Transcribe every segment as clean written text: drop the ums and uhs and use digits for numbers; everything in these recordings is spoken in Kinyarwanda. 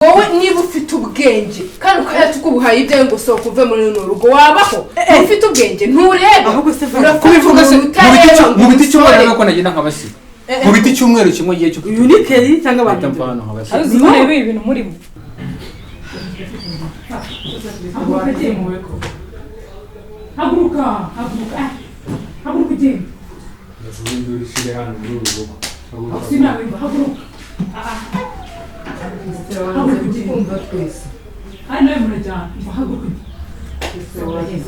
Wowe niba ufite ubwenge kandi ukayatukubuhaye ibyawe ngo sohoka uve muri runo rugo, wabaho ufite ubwenge ntureba. Ahubwo se Urafata Kubivuga se umuntu mu biti utareba ngo mu biti cyumweru umusore. nako nagenda nkabasiga mu biti cyumweru kimwe gihe cyo Uyu ni Keri cyangwa ahita abantu mva hano nkabasiga. Aruzi ko ureba ibintu murimo. Haguruka ugende. Haguruka, haguruka, ah, haguruka ugende. Induru ishire hano muri uru rugo. Sinabimba, haguruka. Ah, ah. Haguruka ugende. Kumva twese. Hano nawe murajyana. Umva, haguruka ugende.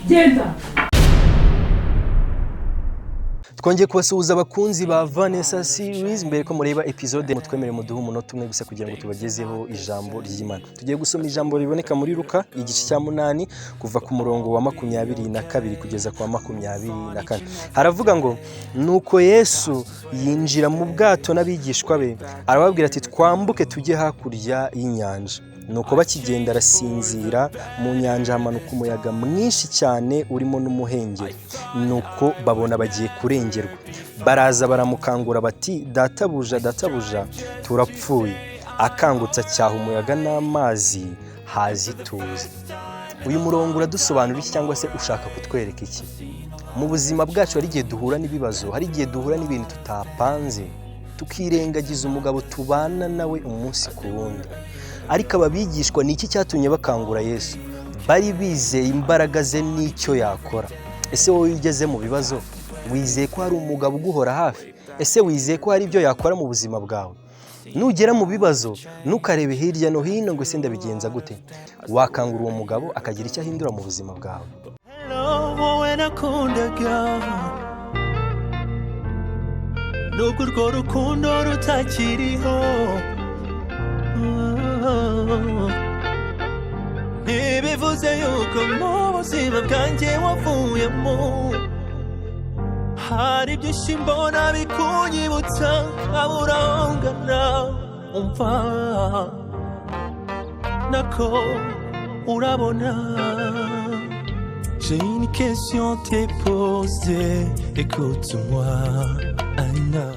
Genda. Twongeye kubasuhuza abakunzi ba Vanessa Series. Mbere ko mureba episode, mutwemere muduhe umunota umwe gusa kugira ngo tubagezeho ijambo ry'Imana. Tugiye gusoma ijambo riboneka muri Luka igice cya 8, kuva ku murongo wa 22 kugeza ku wa 24. Haravuga ngo: "Nuko Yesu yinjira mu bwato n'abigishwa be, arababwira ati: 'Twambuke tujye hakurya y'inyanja.' Nuko bakigenda arasinzira. Mu nyanja hamanuka umuyaga mwinshi cyane urimo n'umuhengeri, nuko babona bagiye kurengerwa. Baraza baramukangura bati: 'Databuja, databuja, turapfuye.' Akangutse acyaha umuyaga n'amazi, haza ituze." Uyu murongo uradusobanura iki, cyangwa se ushaka kutwereka iki? Mu buzima bwacu hari igihe duhura n'ibibazo, hari igihe duhura n'ibintu tutapanze, tukirengagiza umugabo tubana nawe umunsi ku wundi. Ariko aba bigishwa, ni iki cyatumye bakangura Yesu? Bari bizeye imbaraga ze n'icyo yakora. Ese wowe iyo ugeze mu bibazo, wizeye ko hari umugabo uguhora hafi? Ese wizeye ko hari ibyo yakora mu buzima bwawe? Nugera mu bibazo, ntukarebe hirya no hino ngo: "Ese ndabigenza gute?" Wakangura uwo mugabo akagira icyo ahindura mu buzima bwawe. Hello, wowe nakundaga, nubwo urwo rukundo rutakiriho, ntibivuze yuko mu buzima bwanjye wavuyemo. Hari byinshi mbona bikunyibutsa, nkabura aho ngana. Umva nako urabona. J'ai une question à te poser, écoute-moi, Anna.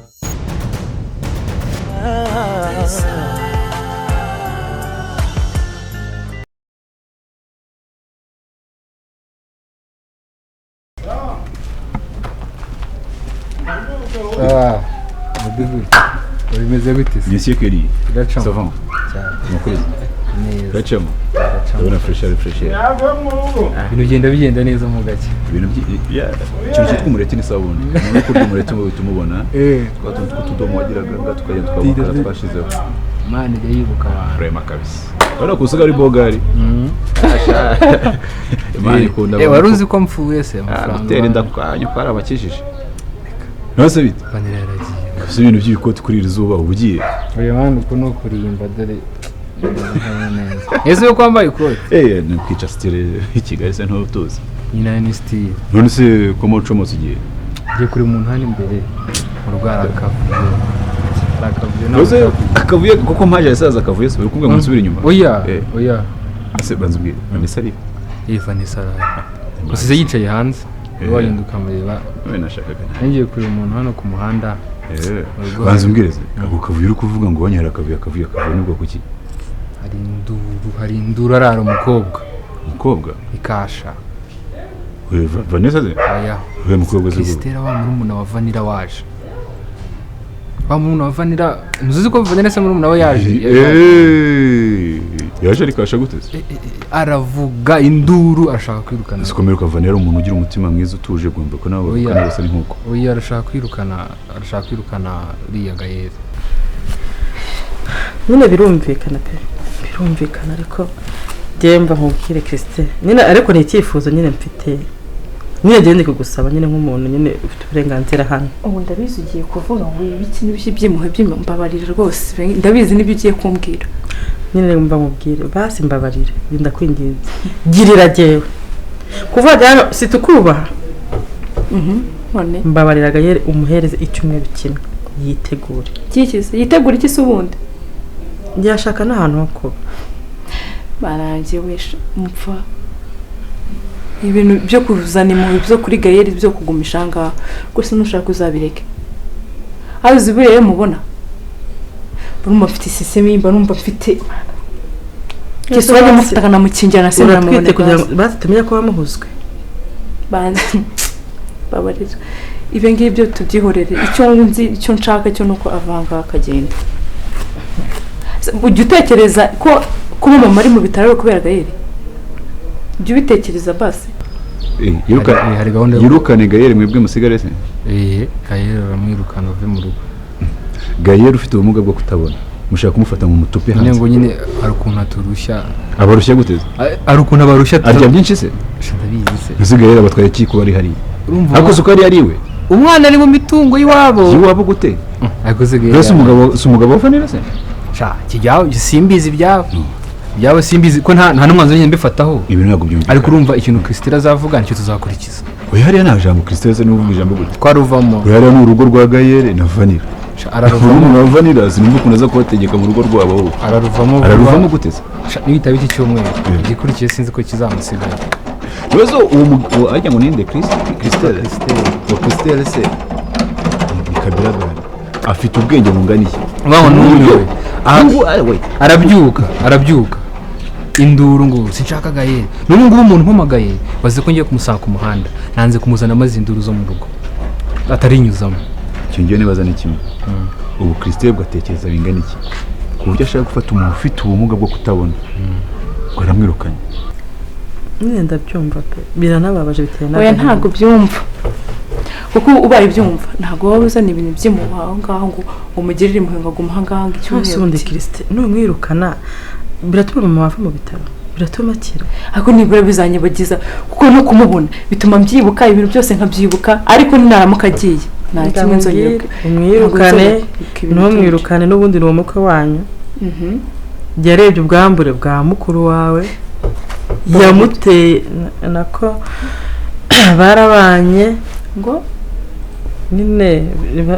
Ah, mudugudu bimeze gute se? Monsieur Kelly, Biracamo. ça va? Cyane. Amakuru? Neza. Biracamo. Biracamo. Ndabona fresh ari fresh. Ibintu bigenda bigenda neza mu gake. Ibintu ikintu cyitwa umureti n'isabune. Umuntu uri kurya umureti uhita umubona. Twa tuntu tw'utudomo wagiraga ngaha tukagenda twabakara twashizeho. Imana ijya yibuka abantu. Rema kabisa. Urabona ko usigaye ari bogari. Imana ikunda Eh, wari uzi ko mpfuye se? Ah, Amafaranga gutera inda kwanyu kwarabakijije. None bite? Vanilla yaragiye. Gusa ibintu by'ibikoti kuri iri zuba uba ugiye. Uyu mwana uku ni ukurimba, dore neza. Ese yuko wambaye ikoti? Eh, ni kwica style i Kigali se ntutuzi. Nyina ni style. None se ko mucomotse ugiye? Ngiye kuri umuntu hano imbere mu rugo, hari akavuyo. Hari akavuyo ntabwo Uze kavuyo. akavuye kuko mpaje yasaza akavuye se uri kuvuga ngo nsubire inyuma. Oya, Eh. oya. Ese banza ubwire Vanessa ari? Eh, Vanessa arahari. Usize yicaye hanze. Eh. Wagenda ukamureba. We nashakaga. Ngiye kureba umuntu hano ku muhanda. Eh. Urugo. Banza umbwire se ako kavuyo uri kuvuga ngo wanyara akavuyo akavuyo akavuyo nibwo kuki? Hari induru, hari induru, arara umukobwa. Umukobwa? Ikasha. We Vanessa se? Oya. We mukobwa se? Christella, wa murumuna wa Vanilla waje. Wa murumuna wa Vanilla, ntuzi ko Vanilla se murumuna we yaje? Eh. Yaje ariko asha gute se? Aravuga induru, arashaka kwirukana. Sikomera ukava rero umuntu ugira umutima mwiza utuje gwumva ko nawe Oya. kandi bose ni nkuko. Oya, arashaka kwirukana, arashaka kwirukana uriya Gayeri. Nyine birumvikana pe, birumvikana, ariko njyewe mva nkubwire Christine nyine, ariko ni icyifuzo nyine mfite nyine, ngende kugusaba nyine nk'umuntu nyine ufite uburenganzira hano. Ubu ndabizi ugiye kuvuga ngo ibiki n'ibiki by'impuhwe by'imbabarira rwose, ndabizi n'ibyo ugiye kumbwira. Nyine mva nkubwire, basi mbabarire, ndakwinginze, girira jyewe kuva hano situkubaha. None? Mbabarira Gayeri umuhereze icyumweru kimwe yitegure. Kikize yitegura iki se ubundi? Yashaka n'ahantu ho kuba. Barangiye wesha mupfa ibintu byo kuzana impuhwe byo kuri Gayeri byo kugumisha aha ngaha rwose, nushaka uzabireke. Aho uzi buriya mubona. Mba numva mfite isesemi, mba numva mfite Yesu wajya mufata akanamukingira na se. Uratwite kugira ngo basi tumenye ko wamuhuzwe. Banze babarira, ibyo ngibyo tubyihorere. Icyo nzi, icyo nshaka cyo nuko avanga akagenda. Ujya utekereza ko kuba mama ari mu bitaro ari kubera Gaheri? Ujya ubitekereza basi? Hari gahunda yo Yirukane Gayeri, mwebwe musigare se? Gayeri baramwirukana ave mu rugo. Gayeri ufite ubumuga bwo kutabona, mushaka kumufata mu mutupe Nyine hanze? ngo nyine hari ukuntu aturushya. Abarushya gute se? Hari ukuntu abarushya. Arya byinshi se? Ndabizi se. Ese Gayeri abatwaye iki kuba ari hariya? Urumva. Ariko si uko ari iwe. Umwana ari mu mitungo y'iwabo. Iwabo gute? Ariko se Gayeri Mbese umugabo si umugabo wa Vanilla se? Sha, kijyaho simbizi ibyabo. Ibyabo simbizi ko nta n'umwanzuro nyine mbifataho. Ibi ntabwo byumvikana. Ariko urumva ikintu Christelle azavuga nicyo tuzakurikiza. Oya, hariya nta jambo Christelle se niwe uvuga ijambo gute? Twaruvamo. Oya, hariya ni urugo rwa Gayeri na Vanilla. Sha, araruvamo. Murumuna wa Vanilla sinumva ukuntu aza kubategeka mu rugo rwabo wowe. Araruvamo vuba. Araruvamo gute se? Sha, nibitaba iki cyumweru igikurikiye sinzi ko kizamusigaye. Ibibazo uwo mugabo arya ngo ninde, Christelle? Uwo Christelle se ni Kabila Gari. Afite ubwenge bungana iki? Mwaho numiwe. Ubu ari we. Arabyuka induru ngo sinshaka Gayeri. N'ubu ngubu umuntu umpamagaye bazi ko ngiye kumusanga ku muhanda, nanze kumuzana maze induru zo mu rugo atarinyuzamo. Icyo ngiye nibaza ni kimwe. Ubu Christelle bwatekereza bingana iki? Ku buryo ashaka gufata umuntu ufite ubumuga bwo kutabona. Ngo aramwirukanye. Nyine ndabyumva pe, biranababaje bitewe Oya, n'agahinda. ntabwo byumva, kuko ubaye ubyumva ntabwo waba uzana ibintu by'impuha aho ngaho ngo umugirire impuhwe ngo agume aha ngaha ngo Ese icyumweru ubundi Christelle numwirukana biratuma mama ava mu bitaro, biratuma akira? Ariko nibura bizanyibagiza, kuko no kumubona bituma mbyibuka ibintu byose nkabyibuka. Ariko ninaramuka agiye nta kimwe nzongera. Umwirukane Ntabwo nzongera ibintu. Ntumwirukane, n'ubundi ni umukwe wanyu. Yarebye ubwambure bwa mukuru wawe yamuteye nako barabanye. Ngo nyine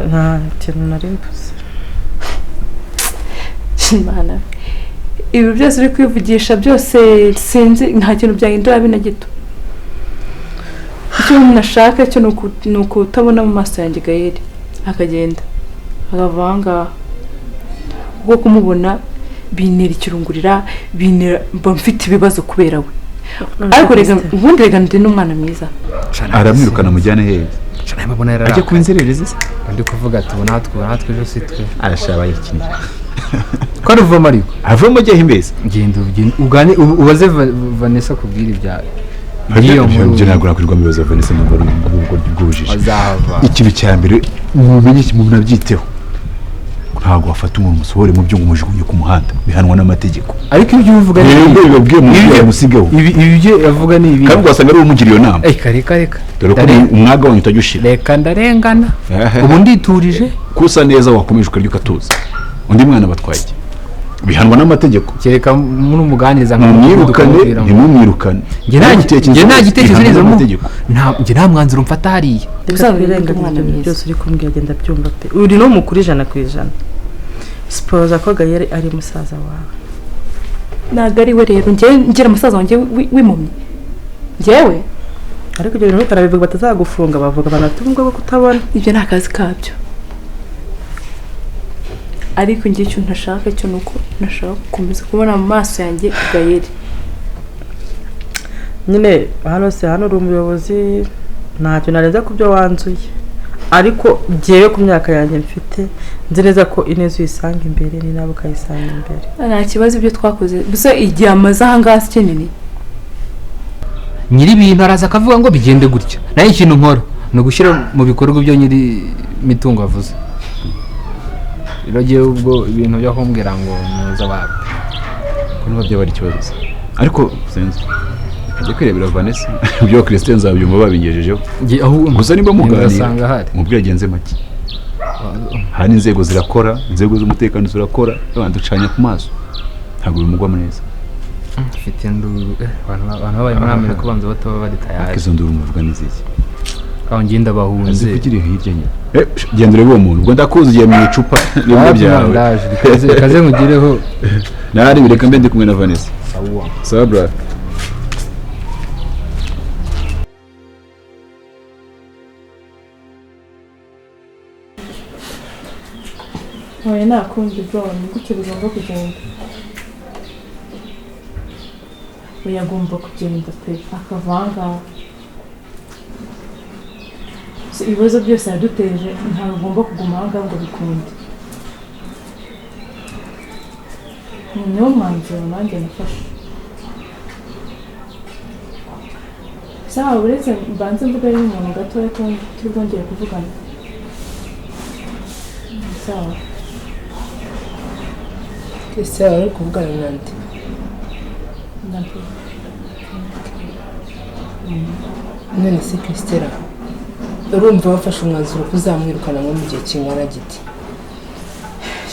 nta kintu nari mvuze. Imana, ibi byose uri kwivugisha byose sinzi, nta kintu byahindura habe na gito. Icyo umuntu ashaka cyo ni ukutabona mu maso yanjye Gayeri, akagenda akava aha ngaha, kuko kumubona bintera ikirungurira, bintera mba mfite ibibazo kubera we. Ariko rega ubundi rega ndi n'umwana mwiza. Aramwirukana mujyane hehe? Sha, nawe mbona Ajya yararakaye. kuba inzererezi se? Ndi kuvuga ati ubu natwe ejo si twe. Arashaba yikinira. Ko aruvamo ariko. Avamo ajya he mbese? Genda ugende ugane ubaze Vanessa kubwira ibya by'iyo nkuru. Ibyo ntabwo nakwirirwa mbibaza Vanessa, ntabwo ari ubwo bw'ubujiji. Azahava. Ikintu cya mbere mumenye, munabyiteho, ntabwo wafata umuntu umusohore mu byo ngo umujugunye ku muhanda, bihanwa n'amategeko. Ariko ibyo uvuga ni Rero bibabwiye mu byo yamusigeho. Ibi byo avuga ni ibi. Kandi ugasanga ari we umugiriye iyo nama. Eh, reka reka. Dore ko umwaga wanyu utajya ushira. Reka ndarengana. Ubu nditurije. Kusa neza wakomeje ukarya ukatuza. Undi mwana batwaye iki? Bihanwa n'amategeko. Kereka murumuganiriza. Mumwirukane ntimumwirukane. Njye nta gitekerezo Bihanwa neza n'amategeko. Njye nta mwanzuro mfata hariya. Reka Ubusanzwe twirengagize ndi umwana ibyo bintu mwiza. byose uri kumbwira, genda byumva pe, uri no mukuru 100%. Sipoza ko Gayeri ari musaza wawe. Ntabwo ari we rero, njyewe ngira musaza wanjye w'impumyi njyewe. Ariko ibyo bintu ntukanabivuga batazagufunga, bavuga abantu bafite ubumuga bwo kutabona. Ibyo ni akazi kabyo. Ariko njye icyo ntashaka cyo ni uko ntashaka gukomeza kubona mu maso yanjye Gayeri. Nyine hano se hano uri umuyobozi, ntacyo narenza ku byo wanzuye, ariko jyewe ku myaka yanjye mfite nzi neza ko ineza uyisanga imbere ni nawe ukayisanga imbere. Nta kibazo ibyo twakoze gusa igihe amaze aha ngaha si kinini. Nyiri ibintu araza akavuga ngo bigende gutya, nayo ikintu nkora ni ugushyira mu bikorwa ibyo nyiri mitungo avuze. Rero jyewe ubwo ibintu byo kumbwira ngo muza wapi? Ko niba byaba ari ikibazo se? Ariko sinzi. Ajya kwirebera Vanessa. Ibyo Christelle nzabyumva babingejejeho. Njye ahubwo Gusa niba muganira ngasanga ahari. Mubwire agenze make. Hari inzego zirakora, inzego z'umutekano zirakora, abantu ducanya ku maso. Ntabwo bimugwa neza. Mfite induru, abantu babaye muri Amerika ubanza bataba bari tayari. Ariko izo nduru muvuga ni iziki? Aho ngenda bahunze. Zivugire hirya nyine. Genda urebe uwo muntu. Ubwo ndakuzi ugiye mu icupa n'ibyo byawe. Ndaje, reka ze nkugireho. Nari bireka mbe ndi kumwe na Vanessa. Sawa. Sawa bra. Oya, nta kundi bro, ni gutyo bigomba kugenda. Oya, agomba kugenda pe, akava aha ngaha. So, ibibazo byose yaduteje, ntabwo agomba kuguma aha ngaha ngo bikunde. Niwo mwanzuro nanjye nafashe. Sawa, uretse mbanze mvuga n'umuntu gatoya ko turi bwongere kuvugana. Sawa. Ese wari uri kuvugana nande? Nabwo. None se Christella, urumva wafashe umwanzuro ko uzamwirukana nko mu gihe kingana gite?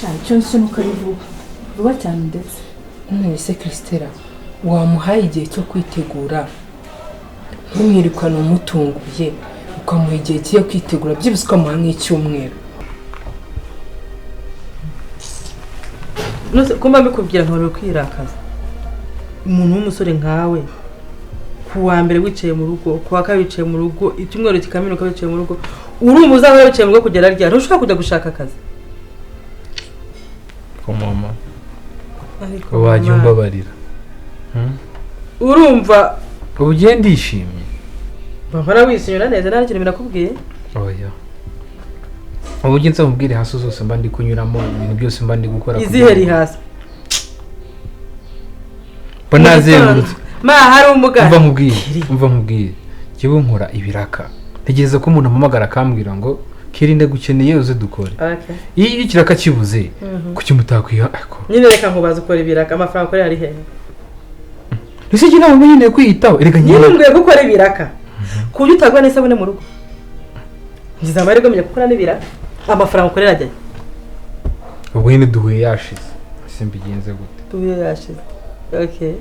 Sha, icyo nzi cyo nuko ari vuba vuba cyane ndetse. None se Christella, wamuhaye igihe cyo kwitegura, ntumwirukane umutunguye, ukamuha igihe cyo kwitegura, byibuze ukamuha nk'icyumweru? Nose ko mba mbikubwira nkabura kwirakaza? Umuntu w'umusore nkawe, ku wa mbere wicaye mu rugo, ku wa kabiri wicaye mu rugo, icyumweru kikaminuka wicaye mu rugo, urumva uzahora wicaye mu rugo kugera ryari? Ntushobora kujya gushaka akazi? Ko mama, Ariko wajya mama, umbabarira. Urumva Ubu ugiye ndishimye. Mbona wishimye neza, nta kintu binakubwiye. Oya, ubu ugiye nzamubwire hasi zose mba ndi kunyuramo, ibintu byose mba ndi gukora Izihe kugira ngo- rihasi? Mba nazengurutse. Ma hari umugani. Umva nkubwire, umva nkubwire, njyewe nkora ibiraka, ntegereza ko umuntu ampamagara akambwira ngo Keri ndagukeneye uze dukore. Okay. Iyo ikiraka kibuze, kuki mutakwiha ariko? Nyine reka nkubaze, ukora ibiraka, amafaranga ukorera ari hehe? Ese njye ntabwo nyine kwiyitaho erega? Nyine Njyewe mbwiye gukora ibiraka ku buryo utagura n'isabune mu rugo. Ngize amahirwe menya gukora n'ibiraka, amafaranga ukorera ajyayo? Ubwo nyine duhuye yashize, ese mbigenze gute? Tubuye yashize. Okay,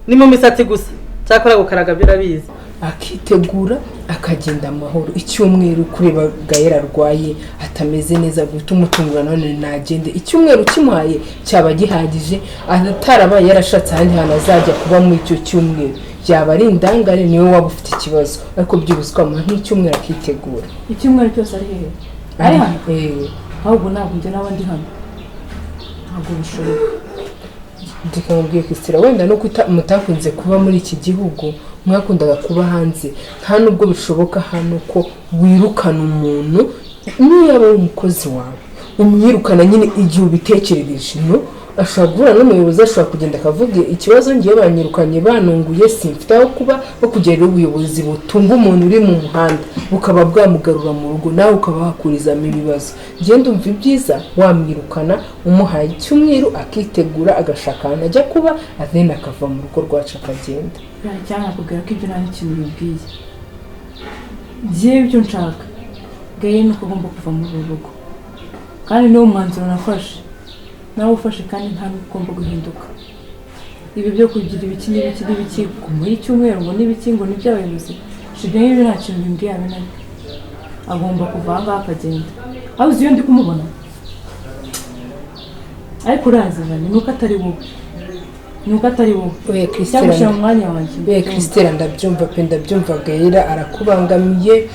ni mu misatsi gusa, cyakora gukaraga byo urabizi. Akitegura akagenda amahoro icyumweru, kureba Gahera arwaye atameze neza, guhita umutungura none nagende. Icyumweru kimuhaye cyaba gihagije. Atarabaye yarashatse ahandi hantu azajya kuba muri icyo cyumweru, yaba ari indangare, niwe waba ufite ikibazo, ariko byibuze ukamuha nk'icyumweru akitegura. Icyumweru cyose ari hehe? Ari hano? Eh. Ahubwo ntabwo njye nawe ndi hano, ntabwo bishoboka. Reka nkubwiye Christella, wenda nuko mutakunze kuba muri iki gihugu, mwakundaga kuba hanze, nta nubwo bishoboka hano ko wirukana umuntu. Niyo yaba ari umukozi wawe, umwirukana nyine igihe ubitekerereje. No ashobora guhura n'umuyobozi, ashobora kugenda akavuga ikibazo: "Ngiye banyirukanye, banunguye, simfite aho kuba." Aho kugira rero ubuyobozi butunga umuntu uri mu muhanda bukaba bwamugarura mu rugo, nawe ukaba wakurizamo ibibazo. Njye ndumva ibyiza wamwirukana umuhaye icyumweru akitegura, agashaka ahantu ajya kuba, then akava mu rugo rwacu akagenda. Cyangwa nakubwira ko ibyo nta n'ikintu bibwiye. Njyewe ibyo nshaka Gaye ni uko agomba kuva muri uru rugo, kandi niwo mwanzuro nafashe nawe ufashe, kandi nta n'ubwo ugomba guhinduka. Ibi byo kugira ibiki n'ibiki n'ibiki ngo muri icyumweru, ngo n'ibiki, ngo ni iby'abayobozi, ibyo ngibyo nta kintu bimbwiye habe na rimwe. Agomba kuva aha ngaha akagenda. Aho uzi iyo ndi kumubona, ariko urazi Vani, ni uko atari wowe, ni uko atari wowe. Oya Cyangwa ushyira Christella, mu mwanya wanjye. Oya Christella, ndabyumva pe, ndabyumva. Gahera arakubangamiye,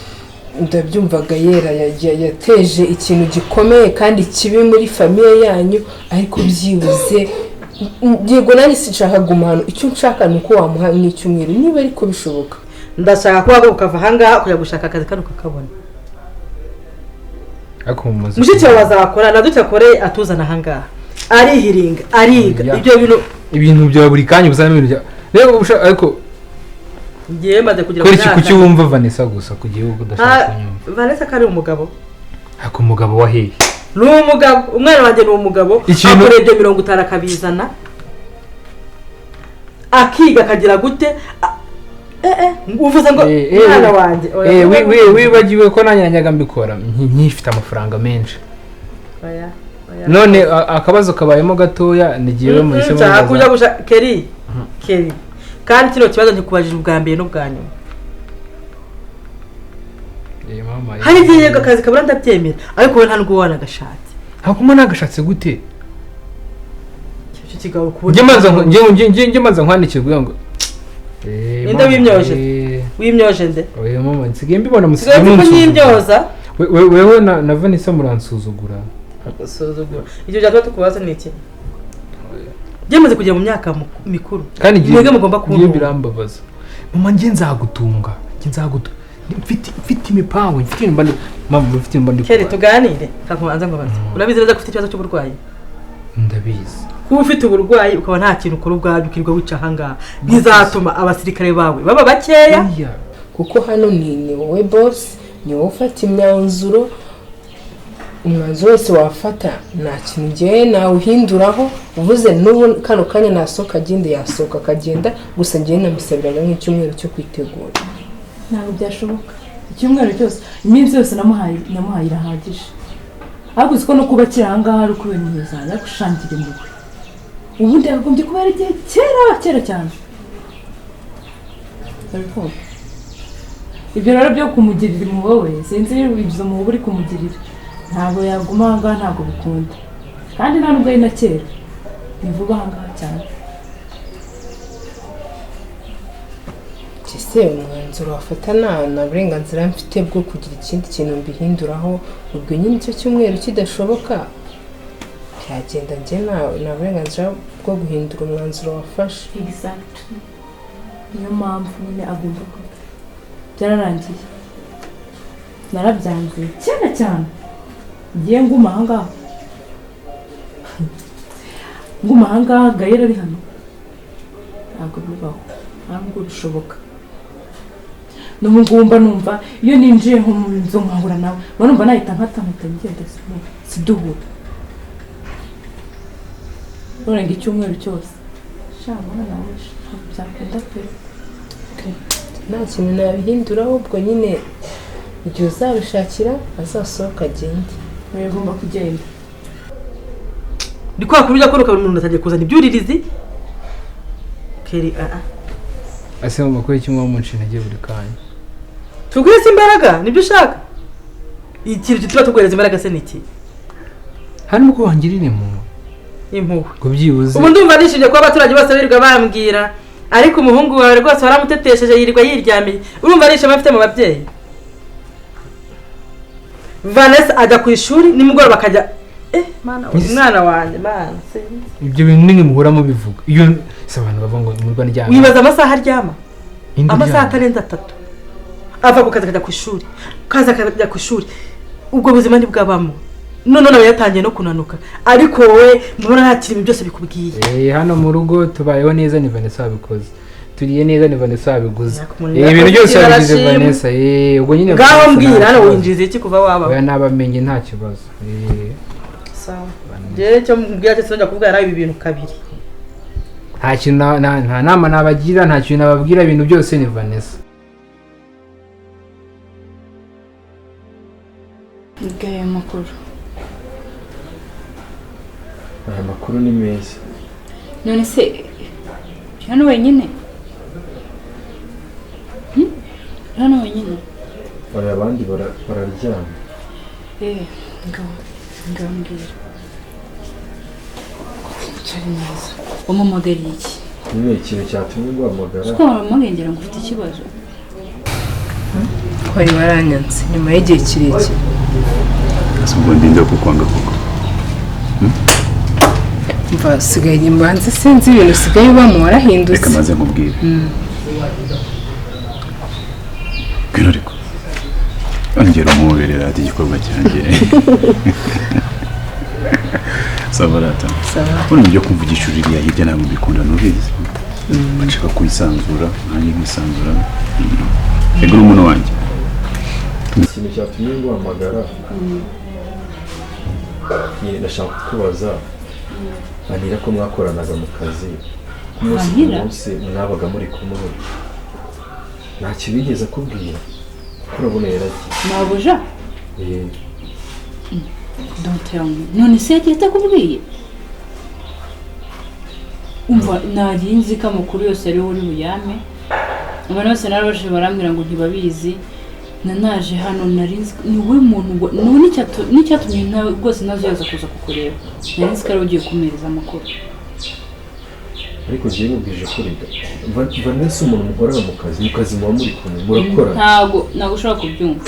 ndabyumva. Gahera yateje ikintu gikomeye kandi kibi muri famille yanyu, ariko byibuze, yego, nanjye sinshaka kuguma hano. Icyo nshaka ni uko wamuha nk'icyumweru, niba ariko bishoboka. Ndashaka ko wahaguruka ukava ahangaha ukajya gushaka akazi kandi ukakabona. Ariko mumaze Mushiki wawe azakora na duke akore, atuzana ahangaha, arihiringa, ariga. Ya. Ibyo bintu Ibintu bya buri kanya ubusa n'ibintu bya rero ariko ngewe maze kugira kubera iki? Kuki wumva Vanessa gusa ku gihugu udashaka kunyumva? Vanessa ko ari umugabo. Ariko umugabo wa hehe? Ni umugabo, umwana wanjye ni umugabo. Akora ibyo 50 akabizana, akiga, akagira gute? Uvuze ngo umwana wanjye. Oya, Wibagiwe ko nanjye najyaga mbikora nkifite amafaranga menshi. Oya, oya. None akabazo kabayemo gatoya, nigiyewe muhise Nshaka kujya mubaza. gushaka Keri, Keri, kandi kino kibazo ntikubajije ubwa mbere n'ubwa nyuma. Mama, Hari igihe yego akazi kabura, ndabyemera, ariko wowe nta nubwo wanagashatse. Hakuma nagashatse gute? Icyo kigabo kubona Njye manza nkwandikire kugira ngo Ninde mama, wimyoje? Wimyoje nde? Oya mama, nsigaye mbibona musigaye munsuzugura. Wewe na Vanessa muransuzugura. Gusuzugura. Ibyo byatuma tukubaza ni iki? Byamaze kugera mu myaka mikuru. Kandi mwebwe mugomba kumva. Birambabaza. Mama ngiye nzagutunga, ngiye nzagutunga. Mfite imipango, mfite imba mama mfite imba ndi. Kere tuganire, kakubanza ngo baze. Urabizi neza ko ufite ikibazo cy'uburwayi? Ndabizi. Kuba ufite uburwayi ukaba nta kintu ukora ubwabyo ukirirwa wica ahangaha bizatuma abasirikare bawe baba bakeya. Kuko hano ni wowe boss, ni wowe ufata imyanzuro, umwanzuro wose wafata nta kintu ngewe nawuhinduraho. Uvuze n'ubu kano kanya nasohoka agende, yasohoka akagenda, gusa ngewe namusabiraga nk'icyumweru cyo kwitegura. Ntabwo byashoboka, icyumweru cyose, iminsi yose namuhaye irahagije. Ariko uziko no kuba akiri ahangaha ari ukubera impuhwe zanjye, ariko ushangira impuhwe. Ubundi yagombye kuba yaragiye kera kera cyane. Ibyo rero byo kumugirira impuhwe we, sinzi izo mpuhwe uri kumugirira. Ntabwo yaguma ahangaha, ntabwo bikunda. Kandi nta nubwo ari na kera, ni vuba ahangaha cyane. Ese umwanzuro wafata nta burenganzira mfite bwo kugira ikindi kintu mbihinduraho, ubwo nyine icyo cyumweru kidashoboka byagenda, njye nta burenganzira bwo guhindura umwanzuro wafashe. Exactly. Niyo mpamvu nyine agomba kuba byararangiye, narabyanze kera cyane. Ngiye nguma ahangaha, nguma ahangaha Gael ari hano, ntabwo bibaho, ntabwo bishoboka. N'ubu ngumba numva iyo ninjiye nko mu nzu nkahura nawe, mba numva nahita nkata ngenda siduhura. Urenga icyumweru cyose. Sha mwana we, ntabwo byakunda pe. Nta kintu nabihinduraho, ubwo nyine igihe uzabishakira azasohoka agende. Ugomba kugenda. Ndi kwa kurya ko ukabona umuntu atangiye kuzana ibyuririzi. Keri Ase mama ko iki mwa munshi intege buri kanya. Tuguheze imbaraga nibyo ushaka? Ikintu gituma tuguhereza imbaraga se niki? Harimo ko wangirira impuhwe. Impuhwe. Ngo byibuze. Ubu ndumva nishimye kuba abaturage bose birirwa bambwira, ariko umuhungu wawe rwose waramutetesheje yirirwa yiryamiye. Urumva nishimye afite mu babyeyi. Vanessa ajya ku ishuri nimugoroba akajya mana umwana wanjye mana. Ibyo bintu nimwe muhora mubivuga. Iyo se abantu bavuga ngo murwa ndyama. Wibaza amasaha aryama? Amasaha atarenze 3. Ava ku kazi akajya ku ishuri, kaza akajya ku ishuri. Ubwo buzima ntibwabamo. None nawe yatangiye no kunanuka. Ariko wowe mubona nta kintu byose bikubwiye. Hano mu rugo tubayeho neza ni Vanessa wabikoze. Turiye neza ni Vanessa wabiguze. Ibintu byose wabigize Vanessa. Ubwo nyine ngaho mbwira hano winjiza iki kuva waba? Oya nabamenye nta kibazo. Sawa. Jewe cyo mbwira cyo sinjya kuvuga yarabi ibintu kabiri. Nta kintu nta nama nabagira, nta kintu nababwira, ibintu byose ni Vanessa. Gaya makuru. Aya makuru ni meza. None se hano wenyine? Hano wenyine? Oya abandi bararyama. Ngambwira. Cyari neza. Umumodeli iki? Nyine ikintu cyatumye guhamagara. Ko wamugengera ngo ufite ikibazo. Kwari waranyanze nyuma y'igihe kirekire. Ese ubwo ndinde kukwanga koko? Mva sigaye mbanze sinzi ibintu sigaye ubamo warahindutse. Reka maze nkubwire. Ngwino ariko. Ongera umuberera ati igikorwa cyanjye. Sabarata. Sawa. Ibyo kumvugisha uriya hirya ntabwo mbikunda nubizi. Bashaka kwisanzura, nanjye nkisanzura. Ego n'umuntu wanjye. Ikintu cyatumye guhamagara. Nyine ndashaka kukubaza. Anira ko mwakoranaga mu kazi. Umunsi mwabaga muri kumwe. Nta kibigeze akubwira. Kuko urabona yaragiye. Mabuja? Don't tell me. None se yagiye atakubwiye? Umva nari nzi ko amakuru yose ari uri buyame. Abantu bose narabajije barambwira ngo ntibabizi. Nanaje hano nari nzi ni we muntu none n'icyatumye rwose nazo yaza kuza kukureba. Nari nzi ko ari ugiye kumpereza amakuru. Ariko njyewe mubwije ko rega Vanessa umuntu mukorana mu kazi muba muri kumwe murakora. Ntabwo ushobora kubyumva.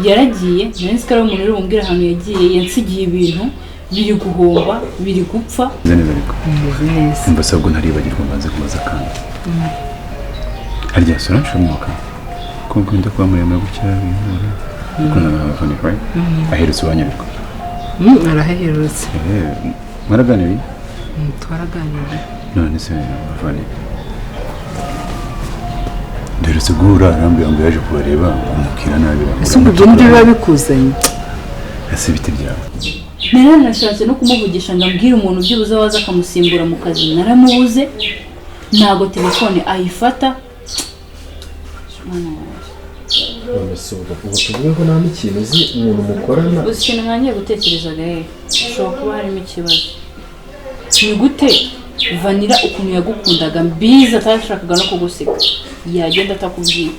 Yaragiye, nari nzi ko ari umuntu uri bumbwire ahantu yagiye, yansigiye ibintu biri guhomba, biri gupfa. Meze neza ariko. Meze neza. Umva se ubwo ntaribagirwa mbanze kubaza akantu. Harya Solange uramwibuka? Ko ukunda kuba muremure gutya bihura. Ukunda na Vanessa, right? Aherutse iwanyu ariko. Araherutse. Mwaraganiriye? Twaraganiriye. None se Vanessa duherutse guhura arambwira ngo yaje kubareba amubwira nabi. Ese ubwo ibyo nibyo biba bikuzanye? Ese ibiti byawe? Naranashatse no kumuvugisha ngo ambwire umuntu byibuze waza akamusimbura mu kazi, naramubuze, ntabwo telefone ayifata. Mwana wanjye. None se ubwo tuvuge ko nta n'ikintu uzi umuntu mukorana? Uzi ikintu ntangiye gutekereza gahe? Hashobora kuba harimo ikibazo. Ni gute Vanilla ukuntu yagukundaga mbizi atashakaga no kugusiga yagenda atakubwiye,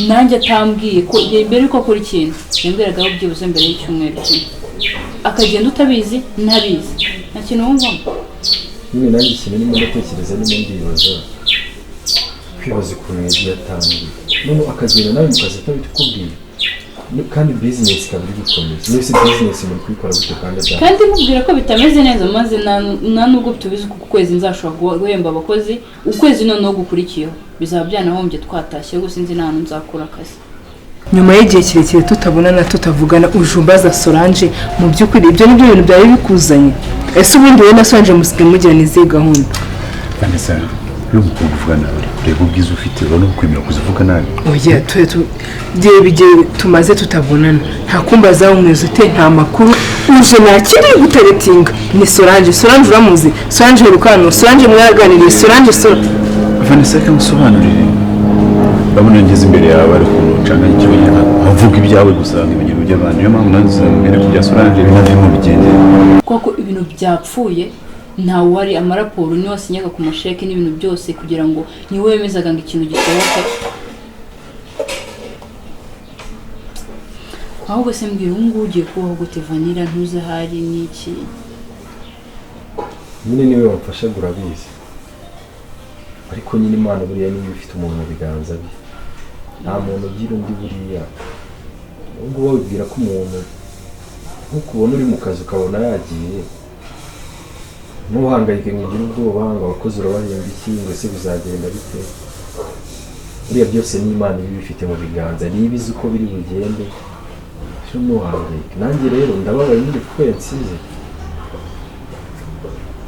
nanjye atambwiye ko mbere yuko akora ikintu yambwiragaho byibuze mbere y'icyumweru kimwe, akagenda utabizi ntabizi, nta kintu wumvamo. Nyine nanjye ikintu ndimo ndatekereza, ndimo ndibaza, kwibaza ukuntu yagiye atangiye none akagenda nawe mu kazi atabikubwiye, kandi business ikaba iri gukomeza. Niba se business muri kuyikora gute kandi adahari? Kandi mubwira ko bitameze neza, maze nta nubwo tubizi ko uku kwezi nzashobora guhemba abakozi, ukwezi noneho gukurikiyeho bizaba byanahombye, twatashye, gusa sinzi n'ahantu nzakura akazi. Nyuma y'igihe kirekire tutabonana, tutavugana, uje umbaza Solange. Mu by'ukuri ibyo nibyo bintu byari bikuzanye? Ese ubundi wowe na Solange musigaye mugirana izihe gahunda? Vanessa, uri umukobwa uvuga nabi, reba ubwiza ufite, urabona ukwemera kuza uvuga nabi. Oya, twe reba igihe tumaze tutabonana, nta kumbaza umeze ute, nta makuru, uje nta kindi guteretinga ni Solange. Solange uramuzi? Solange heruka hano? Solange mwaraganiriye? Solange Solange. Vanessa, reka ngusobanurire. Urabona ngeze imbere yawe ari ukuntu ucanganya ikibazo, nkavuga ibyawe gusa nkibagirwa iby'abandi. Niyo mpamvu nanze mbere kubya Solange binavemo bigendera. Kuko ibintu byapfuye, ntawe wari amaraporo, niwe wasinyaga ku masheke n'ibintu byose, kugira ngo niwe wemezaga ngo ikintu gisohoke. Ahubwo se mbwira, ubu ngubu ugiye kubaho gute Vanilla ntuzi ahari n'iki? Nyine niwe wamfashaga, urabizi, ariko nyine Imana buriya niba ifite umuntu mu biganza bye, nta muntu ugira undi. Buriya ubwo wabibwira ko umuntu nk'ukubona uri mu kazi ukabona yagiye, ntuhangayike ngo ugire ubwoba ngo abakozi urabahemba iki, ngo ese bizagenda bite. Buriya byose ni Imana iba ibifite mu biganza, niba izi uko biri bugende, rero ntuhangayike. Nanjye rero ndababaye nyine kuko yansize,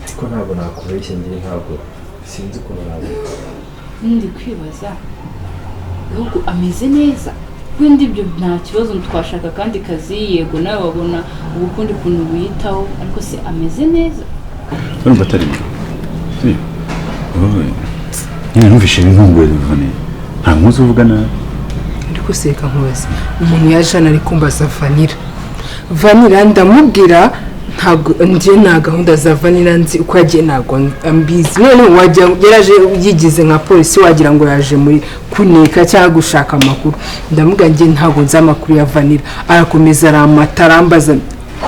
ariko ntabwo nakubeshya, njye ntabwo sinzi ukuntu nabivuga. Ndi kwibaza ahubwo ameze neza wenda, ibyo nta kibazo, twashaka akandi kazi, yego nawe wabona ubukundi kuntu wiyitaho, ariko se ameze neza? Urumva atari byo? Sibyo? Wowe nyine numvise inkunguye Vanessa, nta nkuzi uvuga nabi. Ariko se reka nkubaze, umuntu yaje hano ari kumbaza Vanilla, Vanilla, ndamubwira ntabwo njye nta gahunda za Vanilla nzi, uko yagiye ntabwo mbizi. None wagira yaraje yigize nka polisi, wagira ngo yaje muri kuneka cyangwa gushaka amakuru. Ndamubwira njye ntabwo nzi amakuru ya Vanilla. Arakomeza aramata, arambaza,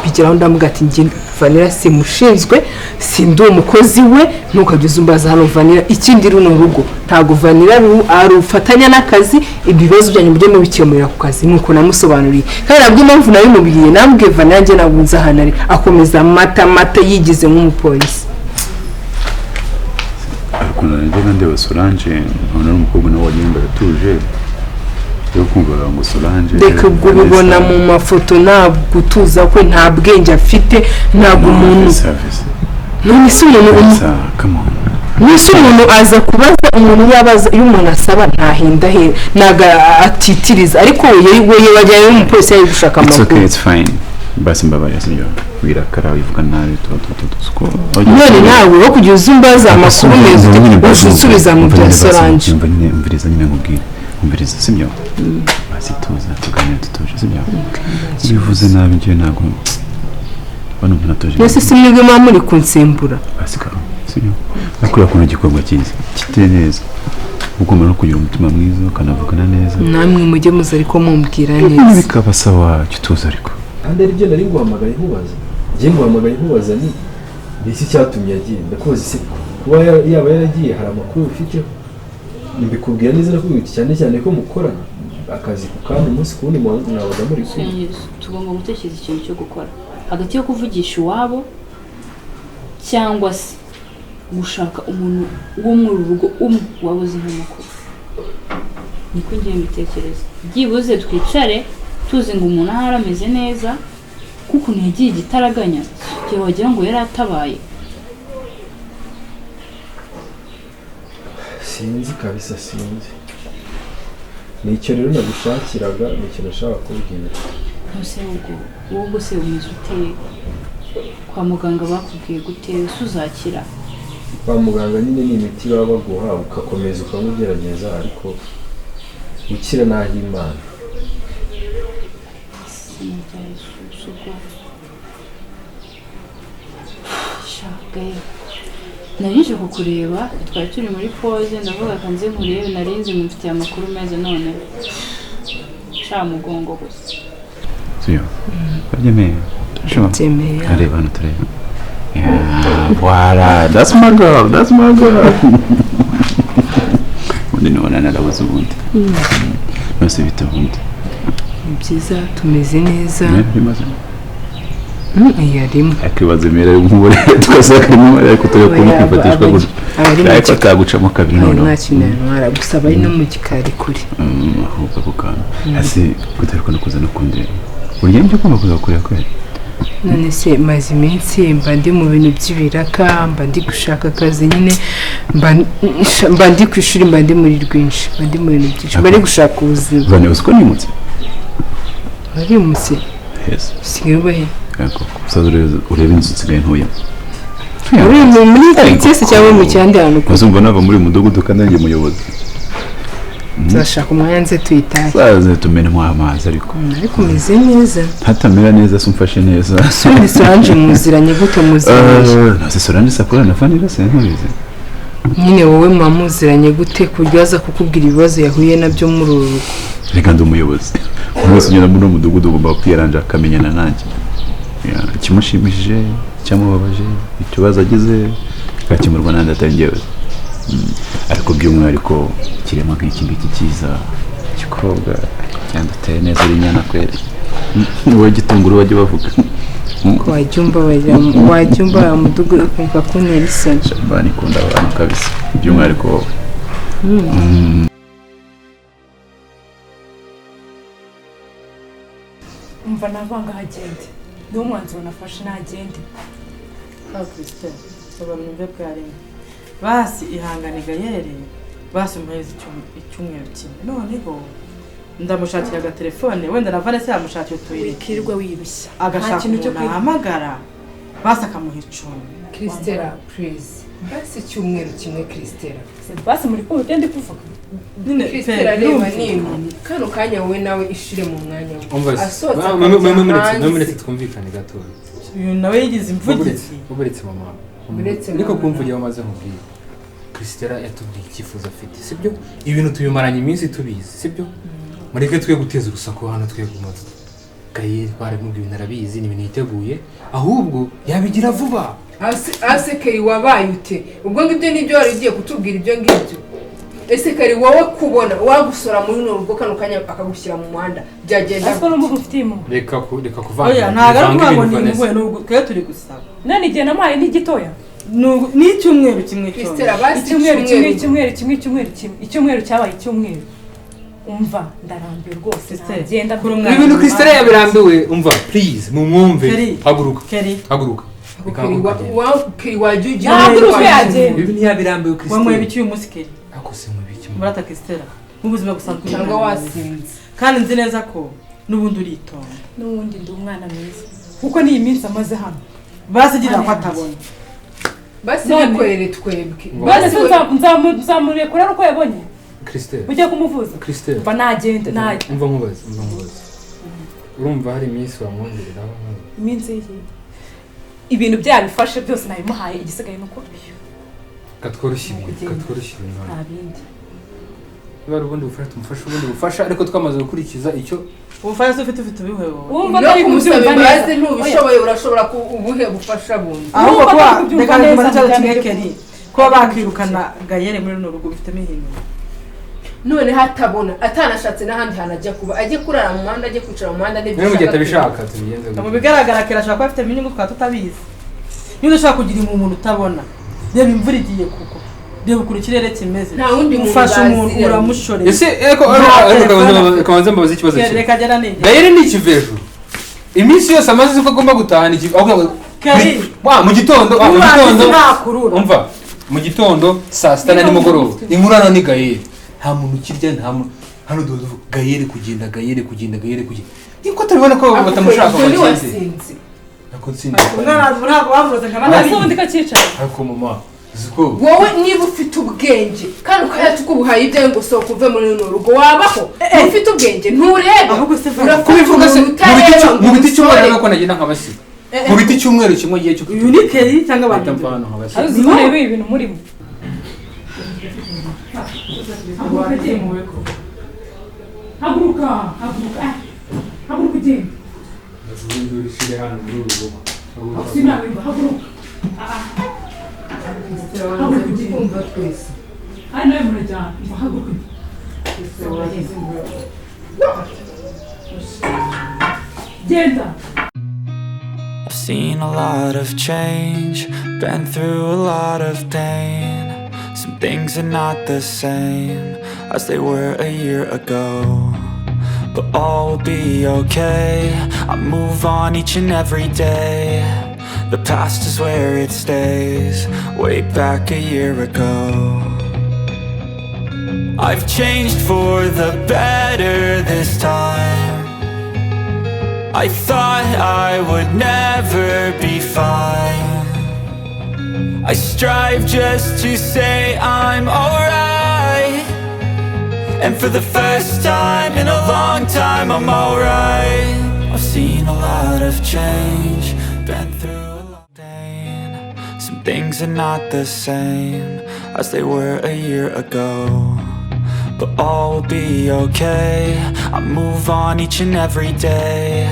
bigeraho ndamubwira ati njye Vanilla simushinzwe, sindi umukozi we, ntukajya uza umbaza hano Vanilla. Ikindi, runo rugo ntabwo Vanilla arufatanya n'akazi, ibibazo byanyu mujye mubikemurira ku kazi. Nuko namusobanuriye, kandi nabwo impamvu nabimubwiye, nambwiye Vanilla njye ntabwo nzi ahantu ari, akomeza amata mata yigize nk'umupolisi. Ukuntu najyaga ndeba Solange nkabona ari umukobwa nawe wagira ngo aratuje, rero kumva ngo Solange Reka ubwo ubibona mu mafoto, ntabwo gutuza kwe, nta bwenge afite, ntabwo umuntu none se umuntu Vanessa, come on. None se umuntu aza kubaza umuntu, yabaza iyo umuntu asaba ntahindahenda, ntabwo atitiriza, ariko we wajyayo umupolisi yari gushaka It's okay, amakuru. it's fine. Basi mbabarira, sibyo? Wirakara, wivuga nabi, tuba tuba tuba None nawe wo kugira uzi umbaza amakuru meza ute, uje unsubiza mu bya Solange? Umva nyine, umviriza nyine nkubwire. Umviriza, sibyo? Basi tuza tuganire tutuje, sibyo? Iyo uvuze nabi njyewe ntabwo bano umuntu atuje. Mbese si mwebwe muba muri kunsembura? Basi karo, sibyo? Nakuriya kuntu igikorwa cyiza kiteye neza, ugomba no kugira umutima mwiza ukanavugana neza. Namwe mujye muza ariko mumbwira neza. Bikaba sawa, jya utuza ariko. Kandi aribyo nari nguhamagaye nkubaza, njye nguhamagaye nkubaza ni iki cyatumye agenda, ndakubaza ese Kuba yaba yaragiye, hari amakuru ufiteho? Mbikubwira neza, nakubwira cyane cyane ko mukorana akazi ku kandi umunsi ku wundi mwabaga muri kumwe. Tugomba gutekereza ikintu cyo gukora hagati yo kuvugisha iwabo cyangwa se gushaka umuntu wo muri uru rugo umwe wabuze nk'amakuru. Niko ngiye mbitekereza. Byibuze twicare tuzi ngo umuntu ahari ameze neza, kuko ntiyagiye igitaraganya igihe wagira ngo yari atabaye. Sinzi kabisa, sinzi. Nicyo rero nagushakiraga, ni ikintu nashaka kubwira. Ntuse ubwo wowe se umeze ute? Kwa muganga bakubwiye gute? Uzakira? Kwa muganga nyine ni imiti baba baguha ugakomeza ukamugerageza, ariko gukira naho Imana. Narije kukureba twari turi muri pause, ndavuga kanze nkurebe, narinzi mufitiye amakuru meza none sha mugongo gusa. Siyo. Babyemeye. Babyemeye. Areba hano turebe. Yeah, voilà, that's my girl, that's my girl. Ubundi nibona narabuze ubundi. Nose bite ubundi? Ni byiza, tumeze neza. Yarimo akibaza imera y'umubare twasaka imibare ariko tugakunda kwifatishwa gutya ariko atagucamo kabiri noneho nta kintu yantwara gusa bari no mu gikari kure. Ahubwo ako kantu ese kutaruka no kuza no kundeba burya nibyo ugomba kuza kureba kweri. None se maze iminsi mba ndi mu bintu by'ibiraka, mba ndi gushaka akazi nyine, mba ndi ku ishuri, mba ndi muri rwinshi, mba ndi mu bintu byinshi, mba ndi gushaka ubuzima. Vane uzi ko nimutse? Warimutse? Yes. Usigaye uba he? Usaza ureba inzu nsigaye ntuyemo. Uri muri karitsiye se cyangwa mu cyandi hantu? Uzumva nava muri uyu mudugudu kandi nanjye muyobozi. Tuzashaka umwanya nze tuyitahe. Saze tumenemo amazi ariko. Ariko umeze neza. Ntatamera neza se umfashe neza. Ubundi Solange muziranye gute muziranye? Nase Solange sakorana na Vanilla se ntubizi. Nyine wowe muziranye gute ku buryo aza kukubwira ibibazo yahuye nabyo muri uru rugo? Reka ndi umuyobozi. Umunsi unyura muri uwo mudugudu ugomba kwiyaranja akamenyana nanjye. Ikimushimishije, icyamubabaje, ikibazo agize gakemurwa n'andi atari njyewe. Ariko by'umwihariko kirema nk'iki ngiki cyiza gikobwa cyanduteye neza uri inyana kweri. Wowe gitunguru bajya bavuga. Wajya umva mudugudu ukumva kuntera isoni. Shabani ikunda abantu kabisa by'umwihariko wowe. Umva navanga hagende. Niwo mwanzuro nafashe nagende. Sobanura bwarimo. Basi ihangane Gayere, basi umuhereza icyumweru kimwe. Noneho ndamushakira agatelefone, wenda na Vanessa yamushakira utuyire. Wikirirwa wirushya. Agashaka umuntu ahamagara, basi akamuha icumbi. Christella, please. Basi icyumweru kimwe Christella. Basi muri kumwe ugende kuvuga. Christella reba nini. Kano kanya wowe nawe ishire mu mwanya we. Asohotse akajya. Muretse twumvikane gato. Uyu nawe yigize imvugizi. Uburetse mama. Niko kumvugira wamaze nkubwira. Christella yatubwiye icyifuzo afite, sibyo? Ibintu tubimaranye iminsi tubizi, sibyo? Mureke twe guteza urusaku hano twe kumaze. Gayeri baramubwiye ibintu arabizi, ni ibintu yiteguye, ahubwo yabigira vuba. Ase Keri wabaye ute? Ubwo ngibyo nibyo wari ugiye kutubwira ibyo ngibyo. Ese Keri wowe kubona wagusora muri runo rugo kano kanya akagushyira mu muhanda byagenda. Ariko n'umvugo ufite impuhwe. Reka kuvanga. Oya ntago ari ukuvuga ngo ni impuhwe n'ubwo twe turi gusaba. None igihe namuhaye ni gitoya. Ni icyumweru kimwe cyonyine. Christella basi icyumweru kimwe, icyumweru kimwe, icyumweru kimwe, icyumweru cyabaye icyumweru. Umva ndarambiwe rwose nagenda. Ibintu Christella yabirambiwe, umva please mumwumve. Haguruka. Haguruka. Keri wajya ugira ibi ntiyabirambiwe Christella. Wanyweye ibiki uyu munsi Keri? Akose mu biki murata Christella mu buzima busanzwe cyangwa wasinze. Kandi nzi neza ko n'ubundi uritonda. N'ubundi ndi umwana mwiza. Kuko ni iminsi amaze hano. Basigira ko atabona. Basi bikorere twebwe. Basi nzamurekura uko yabonye. Christella. Ujya kumuvuza? Christella. Mba nagenda nage. Umva nkubaze, umva nkubaze. Urumva hari iminsi wamwongereraho? Iminsi y'iki? Ibintu byabifashe byose nabimuhaye, igisigaye nuko katworoshye ibintu, katworoshye ibintu. Nta bindi. Niba ari ubundi bufasha tumufashe ubundi bufasha, ariko twamaze gukurikiza icyo ubufasha ufite ubihe wowe. Wumva ntari kubyumva neza. Ntubishoboye urashobora ubuhe bufasha bundi. Ahubwo kuba reka nkubaze ikibazo kimwe Keri. Kuba bakirukana Gayere muri runo rugo bifitemo inyungu. None hatabona, atanashatse n'ahandi hantu ajya kuba, ajye kurara mu muhanda, ajye kwicara mu muhanda n'ibyo Niba mu gihe ushaka. atabishaka, tubigenze Mu gute? bigaragara Kera ashobora kuba afitemo inyungu, tukaba tutabizi. Niba udashobora kugira umuntu utabona, reba imvura igiye kugwa, reba ukuntu ikirere kimeze. Nta wundi muntu Ufashe umuntu baziranye. uramushoreye. Ese ariko Nta ariko telefone afite. kabanza mbabaze ikibazo Kera, kimwe. reka agera nigera. Gayere ni ikivejuru, iminsi yose amaze uko agomba gutahana iki aho. Keri. Wa mu gitondo, wa mu Urangiza gitondo ntakurura. Umva, mu gitondo, saa sita na nimugoroba, inkuru hano ni Gayere. Nta muntu ukirya, nta muntu hano. Duhora tuvuga Gayere kugenda, Gayere kugenda, Gayere kugenda. Niko utabibona ko batamushaka Ibyo ngo agende? ntiwasinze. Nako nsinzi. Umwana ntabwo bamuroze nka Ese banabi. ubundi kakicara? Ariko mama, uziko Wowe niba ufite ubwenge kandi ukayatuka ubuhaye ibyawe ngo sohoka uve muri runo rugo, wabaho ufite ubwenge? Ntureba. Ahubwo se Urafata Kubivuga se umuntu mu biti utareba ngo mu biti cyumweru umusore. ko nagenda nkabasiga mu biti cyumweru kimwe gihe cyo Uyu ni Keri cyangwa ahita abantu? Mva hano nkabasiga. Uzi ko ureba ibintu murimo. Haguruka genda, haguruka, haguruka, ah, haguruka ugenda. Hano muri uru rugo. Sinabimba, haguruka. Ah, haguruka ugenda. Kumva twese. Hano nawe murajyana, umva, haguruka. Genda. I've seen a lot of change, been through a lot of pain. Some things are not the same as they were a year ago. But all will be okay. I move on each and every day. The past is where it stays, way back a year ago. I've changed for the better this time. I thought I would never be fine. I strive just to say I'm alright. And for the first time in a long time, I'm alright. I've seen a lot of change, been through a lot of pain. Some things are not the same as they were a year ago. But all will be okay. I move on each and every day.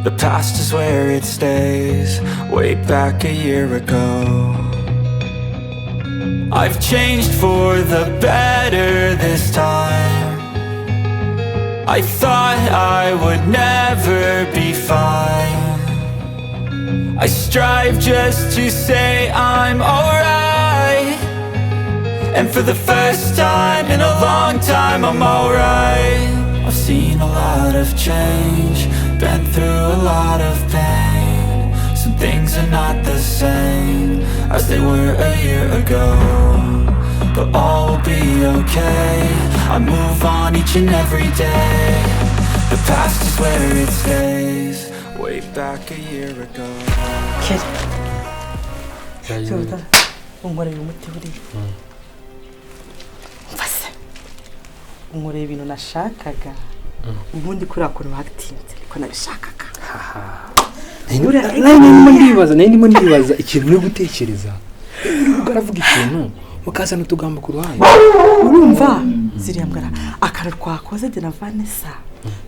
The past is where it stays, way back a year ago. I've changed for the better this time. I thought I would never be fine. I strive just to say I'm alright. And for the first time in a long time, I'm alright. I've seen a lot of change, been through a lot of pain. Some things are not the same as they were a year ago. But all will be okay. I move on each and every day. The past is where it stays, way back a year ago. Keri, unkoreye umuti buriya. Umva se, unkoreye ibintu nashakaga. Ubundi kuriya kuntu batinze niko nabishakaga. Nari ndimo ndibaza ikintu uri gutekereza. Uri aravuga ikintu mukazana utugambo ku ruhande. Urumva ziriya mbwa, akantu twakoze jye na Vanessa,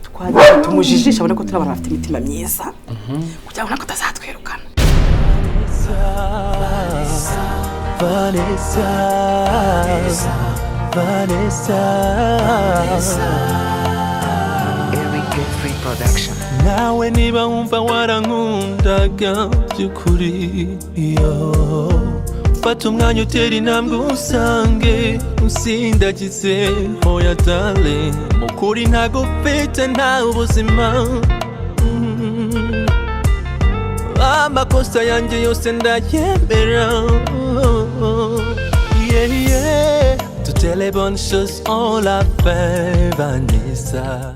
twagiye tumujijisha abone ko turi abantu bafite imitima myiza kugira ngo ntabwo atazatwirukana. Vanessa, Vanessa. Eric Free Production. Nawe niba wumva warankundaga by'ukuri, yo fata umwanya utera intambwe usange usindagize. Hoya darling, mu kuri ntago ufite nta ubuzima. Amakosa yanjye yose ndayemera. Yeah. Toutes les bonnes choses ont la fin, Vanessa.